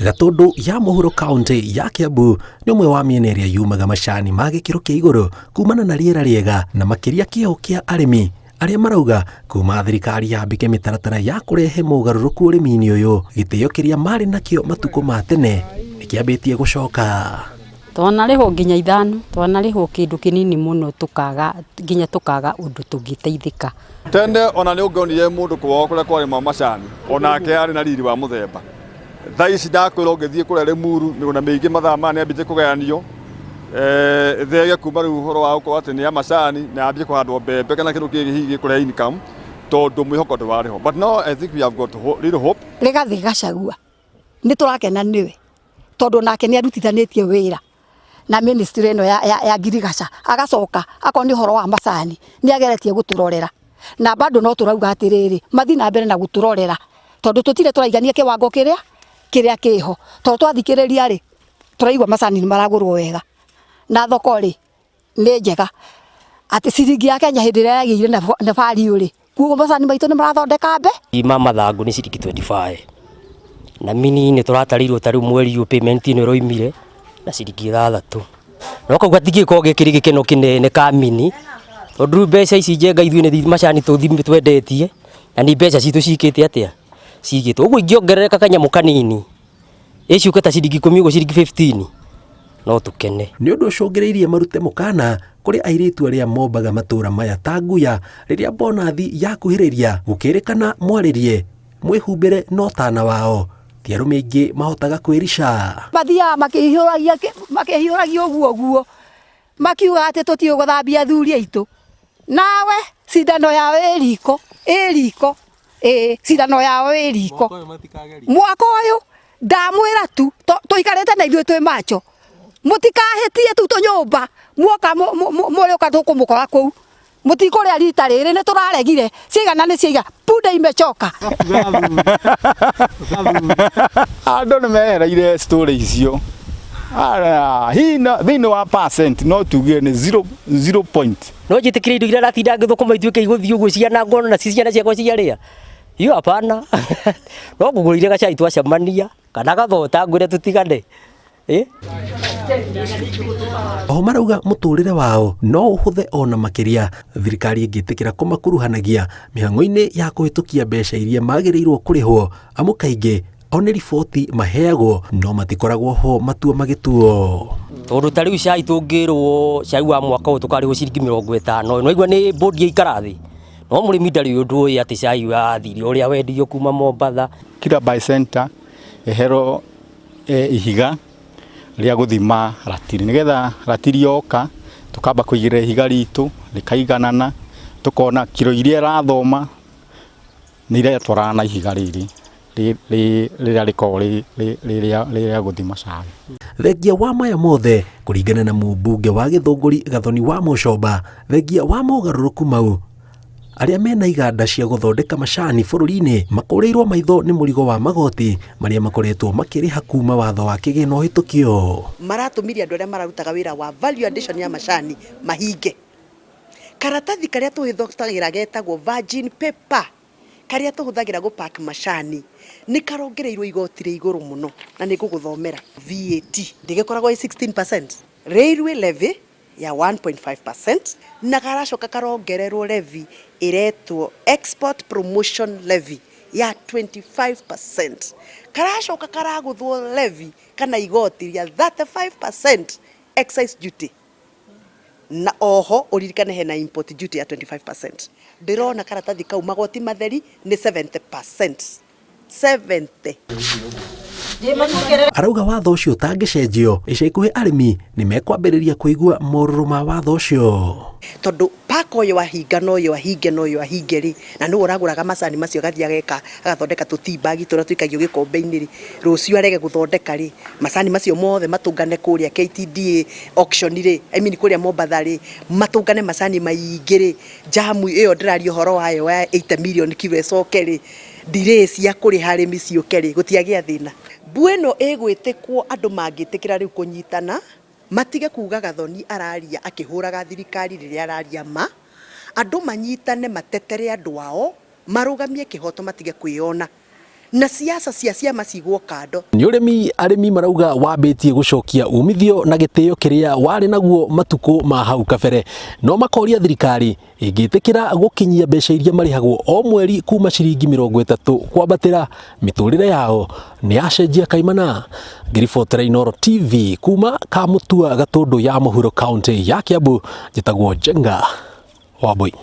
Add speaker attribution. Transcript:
Speaker 1: Gatũndũ ya mũhuro kaunti ya Kiambu nĩ ũmwe wa mĩena ĩrĩa yumaga macani ma gĩkĩro kĩa igũrũ kumana na rĩera rĩega na makĩria kĩo kĩa arĩmi arĩa marauga kuma thirikari yambĩke mĩtaratara ya kũrehe mogarũrũku ũrĩmi-inĩ ũyũ, gĩtĩo kĩrĩa marĩ nakĩo matukũ ma tene nĩ kĩambĩtie gũcoka.
Speaker 2: Twanarĩhwo nginya 5, twanarĩhwo kĩndũ kĩnini mũno, tũkaga nginya tũkaga ũndũ tũngĩteithĩka.
Speaker 3: Tene ona nĩ ũngĩonire mũndũ kwao kũrĩa kwarĩmwa macani onake arĩ na riri wa mũthemba. Thaa ici ndakwĩra ũngĩthiĩ kũrĩa Limuru mĩgũnda mĩingĩ mathaa maya nĩyambĩtie kũgayanio, ĩthege kuma rĩu ũhoro wa gũkorwo atĩ nĩ ya macani na yambie kũhandwo mbembe kana kĩndũ kĩngĩ hihi gĩkũrehe income tondũ mwĩhoko ndũrarĩ ho. But now I think we have got little hope.
Speaker 4: Rigathi Gachagua nĩ tũrakena nĩwe tondũ nake nĩ arutithanĩtie wĩra na ministry ĩno ya ngirigaca, agacoka akorwo nĩ ũhoro wa macani nĩ ageretie gũtũrorera, na bado no tũrauga atĩrĩrĩ, mathiĩ na mbere na gũtũrorera tondũ tũtirĩ tũraigania kĩwango kĩrĩa kĩho, tondũ twathikĩrĩria rĩ, tũraigua macani nĩ maragũrwo wega na thoko rĩ nĩ njega, atĩ ciringi ya Kenya hĩndĩ ĩrĩa yagĩire na value rĩ, koguo macani maitũ nĩ marathondeka mbe.
Speaker 5: Ma mathangũ nĩ ciringi 25 na mini nĩ tũratarĩirwo ta rĩu mweri ũyũ payment ĩno ĩroimire na ciringi 6, no kau gatingĩkorwo gĩkĩrĩ gĩkeno kĩnene ka mini tondũ rĩu mbeca ici Njenga ithuĩ nĩ macani twendetie na nĩ mbeca citũ cikĩte atĩa cigĩtwo, ũguo ingĩongerereka kanyamũ kanini ĩciũke ta ciringi 10 ũguo, ciringi 15, no tũkene.
Speaker 1: Nĩ ũndũ ũcũngĩrĩirie marute mũkana kũrĩ airĩtu arĩa mombaga matũra maya ta nguya rĩrĩa bonathi yakuhĩrĩria gũkĩrĩkana mwarĩrie mwĩhumbĩre no tana wao, ti arũme aingĩ mahotaga kwĩrica.
Speaker 4: Mathiaga makĩhiũragia ũguo ũguo makiuga atĩ tũtiũĩ gũthambia athuri aitũ, nawe cindano yao ĩ riko, ĩ riko, ĩ cindano yao ĩ riko. Mwaka ũyũ ndamwĩra tu tũikarĩte na ithuĩ twĩ macho, mũtikahĩtie tu tũnyũmba muoka mũrĩũka tũkũmũkora kũu, mũtikũrĩa rita rĩrĩ nĩ tũraregire, ciigana nĩ ciaiga, punda imechoka.
Speaker 6: Andũ nĩ mehereire story icio. Thĩinĩ wa percent no tuge nĩ zero point.
Speaker 5: No njĩtĩkĩre indo iria ndatinda ngĩthũkũma ituĩke igũthiĩ ũguo cianangwo na ci ciana ciakwa ciarĩa, hiyo hapana. No ngũgũrĩire gacai twacemania kana gathota ngwĩre tũtigane.
Speaker 1: Oho marauga mũtũrĩre wao no ũhũthe ona makĩria thirikari ĩngĩtĩkĩra kũmakuruhanagia mĩhang'o-inĩ ya kũhĩtũkia mbeca iria magĩrĩirwo kũrĩhwo, amu kaingĩ o nĩ riboti maheagwo no matikoragwo ho matua magĩtuo.
Speaker 5: Tondũ ta rĩu cai tũngĩrwo cai wa mwaka ũyũ tũkarĩhwo ciringi 50, no igua nĩ bũndi yaikara thĩ, no mũrĩmi ndarĩ ũndũ ũĩ atĩ cai wathire ũrĩa wendirio kuma Mombatha.
Speaker 6: Kila buy center ĩherwo ihiga rĩa gũthima ratiri, nĩgetha ratiri yoka tũkamba kũigĩrĩra ihiga ritũ rĩkaiganana, tũkona kiro iria ĩrathoma nĩ iratwarana na ihiga rĩrĩ rĩrĩa rĩkoragwo rĩ rĩa gũthima cai.
Speaker 1: Thengia wa maya mothe, kũringana na mũmbunge wa Gĩthũngũri Gathoni wa Mũcomba, thengia wa mogarũrũku mau, arĩa mena iganda cia gũthondeka macani bũrũri-inĩ makũrĩirwo maitho nĩ mũrigo wa magoti marĩa makoretwo makĩrĩha kuma watho wa kĩgĩna ũhĩtũkio.
Speaker 7: Maratũmire andũ arĩa mararutaga wĩra wa value addition ya macani mahinge. Karatathi karĩa tũhĩtũkagĩra getagwo virgin paper karĩa tũhũthagĩra gũ pack macani nĩ karongereirwo igoti rĩa igũrũ mũno na nĩ ngũgũthomera. VAT ndĩgĩkoragwo ĩ 16%, railway levy ya 1.5% na karacoka karongererwo levy ĩretwo export promotion levy ya 25%. Karacoka karagũthwo levy kana igoti rĩa 35% excise duty, na oho ũririkane hena import duty ya 25%. Ndĩrona karatathi kau magoti matheri nĩ 70%. 70.
Speaker 1: Arauga watho ũcio ũtangĩcenjio ica ikuhĩ arĩmi nĩ mekwambĩrĩria kũigua morũrũ ma watho ũcio.
Speaker 7: Tondũ paka ũyũ ahinga na ũyũ ahinge na ũyũ ahinge rĩ, na nĩwe ũragũraga macani macio agathiĩ ageka agathondeka tũ tea bag tũrĩa tũikagio gĩkombe-inĩ rĩ, rũciũ arege gũthondeka rĩ, macani macio mothe matũngane kũrĩa KTDA auction rĩ, I mean kũrĩa Mombatha rĩ, matũngane macani maingĩ rĩ, jamu ĩyo ndĩraria ũhoro wayo ya 80 million kilo ĩcoke rĩ, delay cia kũrĩha arĩmi ciũke rĩ, gũtiagĩa thĩna. Mbu ĩno ĩgwĩtĩkwo andũ mangĩtĩkĩra rĩu kũnyitana, matige kuga Gathoni araria akĩhũraga thirikari rĩrĩa araria ma, andũ manyitane matetere andũ ao, marũgamie kĩhoto matige kwĩyona. Na siasa cia ciama cigwo kando.
Speaker 1: Nĩ ũrĩmi arĩmi marauga wambĩtie gũcokia umithio na gĩtĩo kĩrĩa warĩ naguo matukũ ma hau kabere, no makoria thirikari ĩngĩtĩkĩra gũkinyia mbeca iria marĩhagwo o mweri kuma ciringi 30 kwambatĩra, mĩtũrĩre yao nĩ yacenjia kaimana. Ngĩribotera Inooro TV kuma Kamũtua, Gatũndũ ya Mũhuro, kaũntĩ ya Kiambu, njĩtagwo Njenga Wambui.